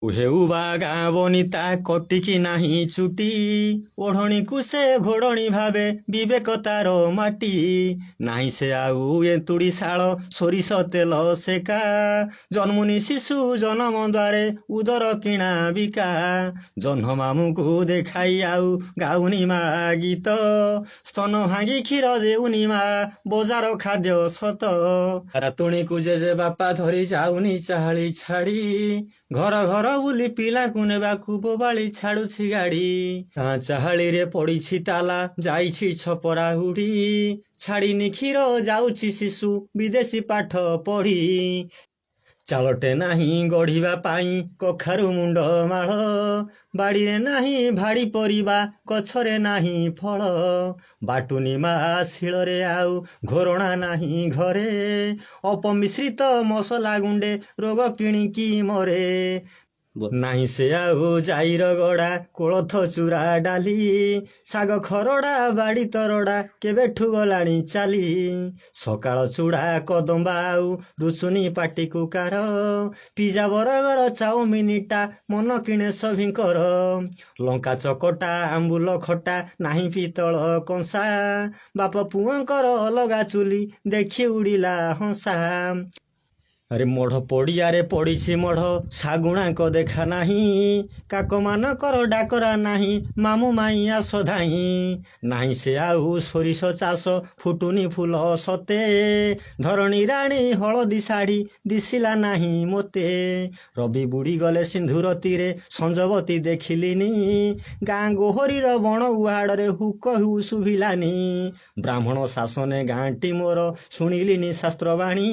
ହେଉ ବା ଗାଁ ବନିତା କଟିକି ନାହିଁ ଚୁଟି, ଓଢ଼ଣୀକୁ ସେ ଘୋଡ଼ଣୀ ଭାବେ, ବିବେକ ତାର ମାଟି। ନାହିଁ ସେ ଆଉ ଏନ୍ତୁଡ଼ି ଶାଳ, ସୋରିଷ ତେଲ ସେକା, ଜନ୍ମୁନି ଶିଶୁ ଜନମ ଦ୍ୱାରେ ଉଦର କିଣା ବିକା। ଜହ୍ନ ମାମୁଁକୁ ଦେଖାଇ ଆଉ ଗାଉନି ମା ଗୀତ, ସ୍ତନ ଭାଙ୍ଗି କ୍ଷୀର ଦେଉନି ମା, ବଜାର ଖାଦ୍ୟ ସତ। ରାତୁଣୀକୁ ଜେଜେ ବାପା ଧରି ଯାଉନି ଚାହାଳି ଛାଡ଼ି, ଘର ଘର ବୁଲି ପିଲାକୁ ନେବାକୁ ବୋବାଳି ଛାଡୁଛି ଗାଡ଼ି। ଚାହାଳିରେ ପଡ଼ିଛି ତାଲା, ଯାଇଛି ଛପରା ଉଡ଼ି, ଛାଡ଼ିନି କ୍ଷୀର ଯାଉଛି ଶିଶୁ ବିଦେଶୀ ପାଠ ପଢ଼ି। ଚାଳଟେ ନାହିଁ ଗଢ଼ିବା ପାଇଁ କଖାରୁ ମୁଣ୍ଡ ମାଳ, ବାଡ଼ିରେ ନାହିଁ ଭାଡ଼ି ପରିବା, ଗଛରେ ନାହିଁ ଫଳ। ବାଟୁନି ମା ଶିଳରେ ଆଉ ଘୋରଣା ନାହିଁ ଘରେ, ଅପମିଶ୍ରିତ ମସଲା ଗୁଣ୍ଡେ ରୋଗ କିଣିକି ମରେ। ନାହିଁ ସେ ଆଉ ଜାଇର ଗଡ଼ା, କୋଳଥ ଚୁରା ଡାଲି, ଶାଗ ଖରଡ଼ା ବାଡ଼ି ତରଡ଼ା କେବେଠୁ ଗଲାଣି ଚାଲି। ସକାଳ ଚୁଡ଼ା କଦମ୍ବା ଆଉ ରୁଚୁନି ପାଟିକୁ କାର, ପିଜା ବରଗର ଚାଉମିନଟା ମନ କିଣେ ସଭିଙ୍କର। ଲଙ୍କା ଚକଟା ଆମ୍ବୁଲ ଖଟା ନାହିଁ ପିତ୍ତଳ କଂସା, ବାପ ପୁଅଙ୍କର ଅଲଗା ଚୁଲି ଦେଖି ଉଡ଼ିଲା ହଂସା। ଆରେ ମଢ଼ ପଡ଼ିଆରେ ପଡ଼ିଛି ମଢ଼, ଶାଗୁଣାଙ୍କ ଦେଖା ନାହିଁ, କାକମାନଙ୍କର ଡାକରା ନାହିଁ, ମାମୁଁ ମାଇଁ ଆସ ଧାଇଁ। ନାହିଁ ସେ ଆଉ ସୋରିଷ ଚାଷ, ଫୁଟୁନି ଫୁଲ ସତେ, ଧରଣୀ ରାଣୀ ହଳଦୀ ଶାଢ଼ୀ ଦିଶିଲା ନାହିଁ ମୋତେ। ରବି ବୁଡ଼ିଗଲେ ସିନ୍ଧୁର ତୀରେ, ସଞ୍ଜବତୀ ଦେଖିଲିନି, ଗାଁ ଗୋହରୀର ବଣ ଉହାଡ଼ରେ ହୁକ ହୁ ଶୁଭିଲାନି। ବ୍ରାହ୍ମଣ ଶାସନେ ଗାଁଟି ମୋର, ଶୁଣିଲିନି ଶାସ୍ତ୍ରବାଣୀ,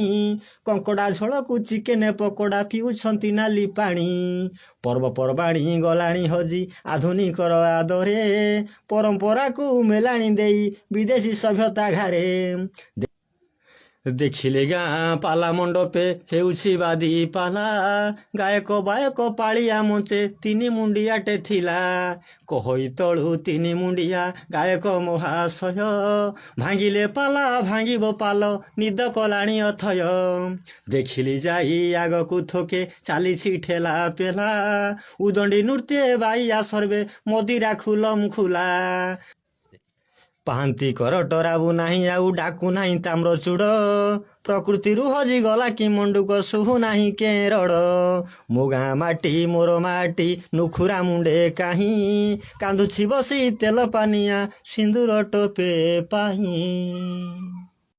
କଙ୍କଡ଼ା ଝୋଳକୁ ଚିକେନ ପକୋଡ଼ା ପିଉଛନ୍ତି ନାଲି ପାଣି। ପର୍ବପର୍ବାଣୀ ଗଲାଣି ହଜି ଆଧୁନିକର ଆଦରେ, ପରମ୍ପରାକୁ ମେଲାଣି ଦେଇ ବିଦେଶୀ ସଭ୍ୟତା ଘାରେ। ଦେଖିଲେ ଗାଁ ପାଲା ମଣ୍ଡପେ ହେଉଛି ବାଦି ପାଲା, ଗାୟକ ବାୟକ ପାଳିଆ ମଞ୍ଚେ ତିନି ମୁଣ୍ଡିଆଟେ ଥିଲା। କହଇ ତଳୁ ତିନି ମୁଣ୍ଡିଆ ଗାୟକ ମହାଶୟ, ଭାଙ୍ଗିଲେ ପାଲା ଭାଙ୍ଗିବ ପାଲ, ନିଦ କଲାଣି ଅଥୟ। ଦେଖିଲି ଯାଇ ଆଗକୁ ଥୋକେ ଚାଲିଛି ଠେଲା ପେଲା, ଉଦଣ୍ଡି ନୃତ୍ୟେ ବାଇଆ ସର୍ବେ ମଦିରା ଖୁଲମ ଖୁଲା। ପାହାନ୍ତି କର ଟରାବୁ ନାହିଁ ଆଉ ଡାକୁ ନାହିଁ ତାମ୍ରଚୂଡ଼, ପ୍ରକୃତିରୁ ହଜିଗଲା କି ମଣ୍ଡୁକ ଶୁଭୁ ନାହିଁ କେରଡ଼। ମୋ ଗାଁ ମାଟି ମୋର ମାଟି ନୁଖୁରା ମୁଣ୍ଡେ କାହିଁ, କାନ୍ଦୁଛି ବସି ତେଲ ପାନିଆ ସିନ୍ଦୁର ଟୋପେ ପାଇଁ।